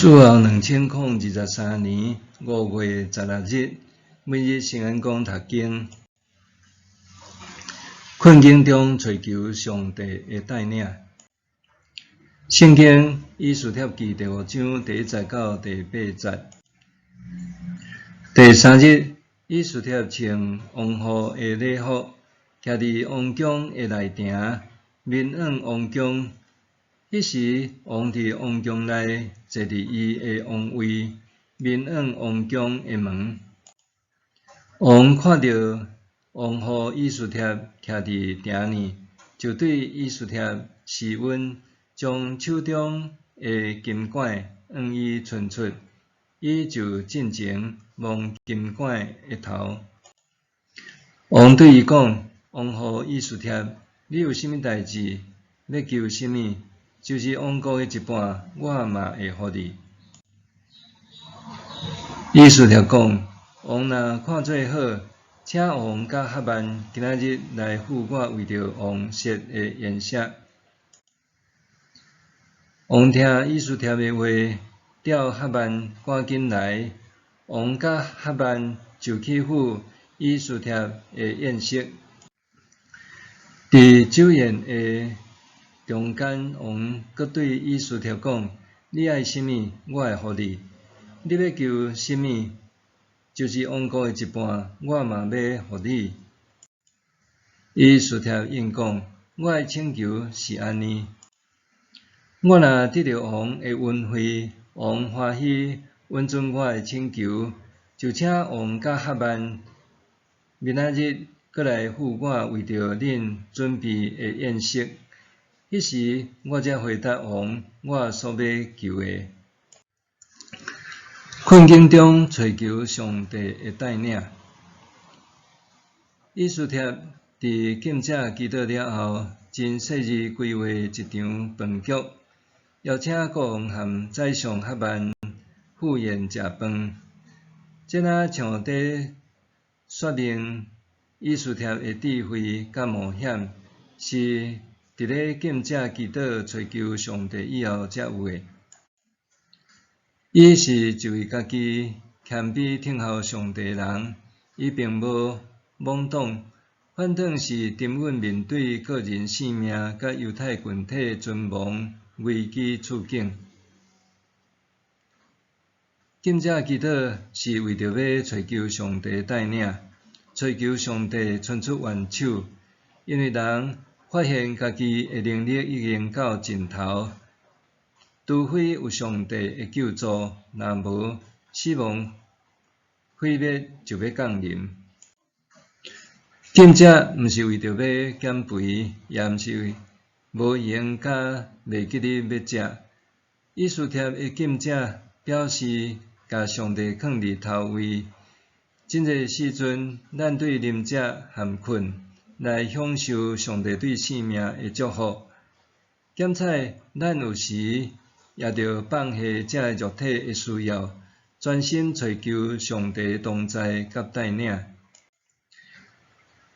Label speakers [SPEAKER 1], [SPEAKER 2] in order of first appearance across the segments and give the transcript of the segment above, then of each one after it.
[SPEAKER 1] 主後2023年5月16日，每日聖恩講讀經。困境中揣求上帝的帶領。聖經以斯帖記第五章第一節到第八節。第三日，以斯帖穿王后的禮服，徛佇王宮的內埕，面向王宮。彼時，王佇王宮內坐佇伊的王位，面向王宮的門。王看著王后以斯帖徛佇埕裡，就對以斯帖施恩，將手中的金管向伊伸出，伊就進前摸金管的頭。王對伊講：王后以斯帖，你有啥物代誌？欲求啥物？就是王國的一半，我嘛會予你。以斯帖講：王若看做好，請王佮哈曼今仔日來赴我為著王設的筵席。王聽以斯帖的話，調哈曼趕緊來。王佮哈曼就去赴以斯帖的宴席。佇酒宴的中間，王閣對以斯帖講：你愛啥物，我會予你；你欲求啥物，就是王國的一半，我嘛欲予你。以斯帖應講：我的請求是按呢，我若得著王的恩惠，王歡喜允准我的請求，就請王佮哈曼明仔日閣來赴我為著恁準備的宴席。彼時，我才回答王我所欲求的。困境中揣求上帝的帶領。以斯帖佇禁食祈禱了後，真細膩規劃一場飯局，邀請國王和宰相哈曼赴宴食飯。這若像佇說明以斯帖的智慧佮冒險，是佇咧禁食祈禱揣求上帝以後才有的。伊是一位家己謙卑等候上帝的人，伊並無妄動，反轉是沉穩面對個人性命佮猶太群體存亡危機處境。禁食祈禱是為著欲揣求上帝帶領，揣求上帝伸出援手，因為人發現家己的能力已經到盡頭，除非有上帝的救助，若無死亡毀滅就欲降臨。禁食毋是為著欲減肥，也毋是無閒佮袂記得欲食。以斯帖的禁食表示共上帝囥佇頭位。真濟時陣，咱對啉食和睏來享受上帝對生命的祝福。檢採咱有時也著放下這肉體的需要，專心揣求上帝同在佮帶領。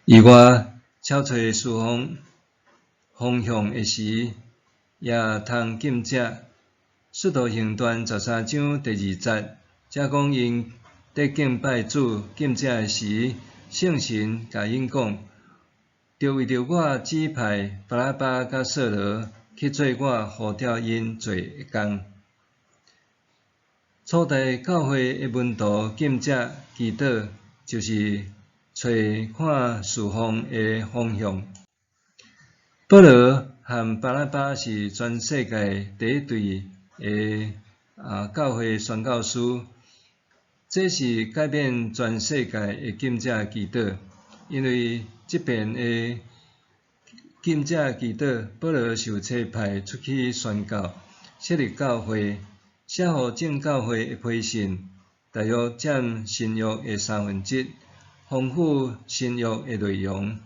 [SPEAKER 1] 意外超揣侍奉方向的時，也通禁食。使徒行傳13章第二節，這講𪜶佇敬拜主禁食的時，聖神共𪜶講：著為著我指派巴拿巴佮掃羅去做我呼召𪜶做的工。初代教會的門徒禁食祈禱，就是揣看侍奉的方向。保羅和巴拿巴是全世界第一對的教會宣教師，這是改變全世界的禁食祈禱，因為這遍的禁食祈禱，保羅受差派出去宣教，設立教會，寫予眾教會的批信，大約佔新約的三分之一，豐富新約的內容。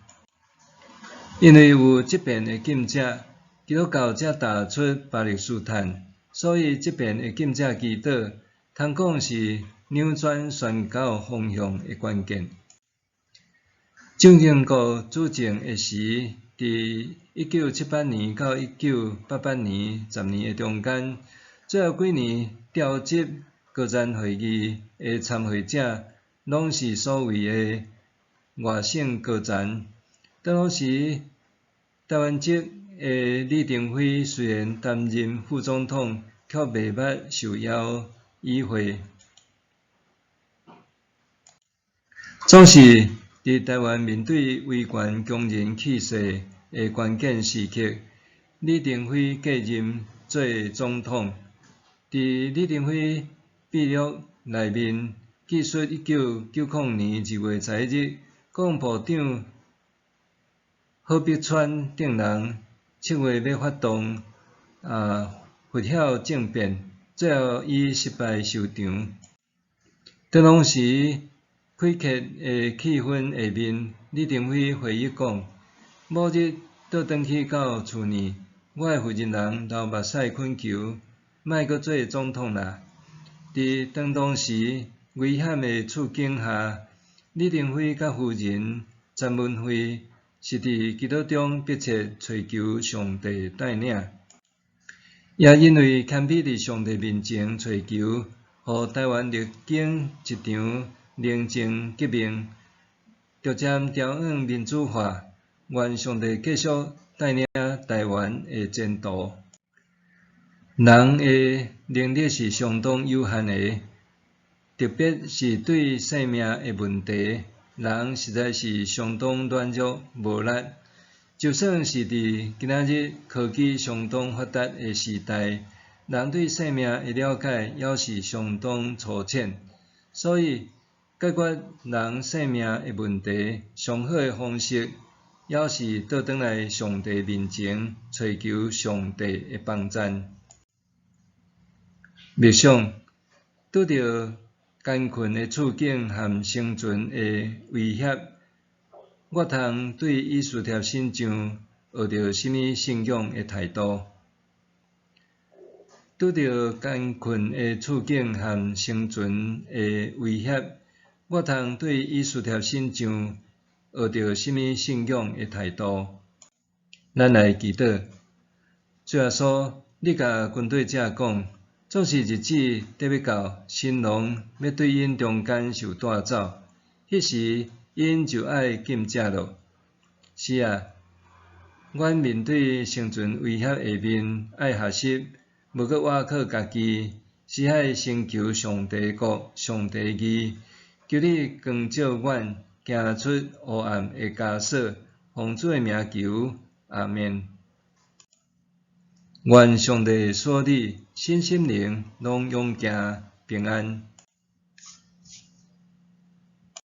[SPEAKER 1] 因為有這遍的禁食，基督教才踏出巴勒斯坦，所以這遍的禁食祈禱，通講是扭轉宣教方向的關鍵。蔣經國主政的時，佇1978年到1988年10年的中間，最後幾年調集高層會議的參會者，攏是所謂的外省高層。當時台灣籍的李登輝雖然擔任副總統，卻袂捌受邀與會。總是佇台灣面對威權強人氣勢的關鍵時刻，李登輝繼任做總統。佇李登輝筆錄內面記述，1990年2月11日，國防部長郝柏村等人策劃欲發動拂曉政變，最後以失敗收場。當時開闊的氣氛下面，李登輝回憶講：某日倒轉去到厝呢，我的負責人流目屎懇求，莫閣做總統啦。佇當時危險的處境下，李登輝佮夫人詹文慧是佇祈禱中迫切揣求上帝帶領，也因為謙卑佇上帝面前揣求，予台灣歷經一場寧靜革命，逐漸朝向民主化。願上帝繼續帶領台灣的前途。人的能力是相當有限的，特別是對生命的問題，人實在是相當軟弱無力。就算是佇今仔日科技相當發達的時代，人對生命的了解猶是相當粗淺。所以，解決人生命的問題，上好的方式，猶是倒轉來上帝面前，揣求上帝的幫贊。默想，拄著艱困的處境和生存的威脅，我通對以斯帖信像學著啥物信仰的態度？拄著艱困的處境和生存的威脅，我通對以斯帖信像學著啥物信仰的態度？咱來祈禱。主耶穌，你共跟隨者講，總是日子得欲到，新郎欲對𪜶中間受帶走，彼時𪜶就愛禁食囉。是啊，阮面對生存威脅下面，愛學習，無閣倚靠家己，是愛先求上帝國、上帝義，求你光照阮，行出黑暗的枷鎖，奉主的名求，阿們。願上帝賜你身心靈攏勇健平安。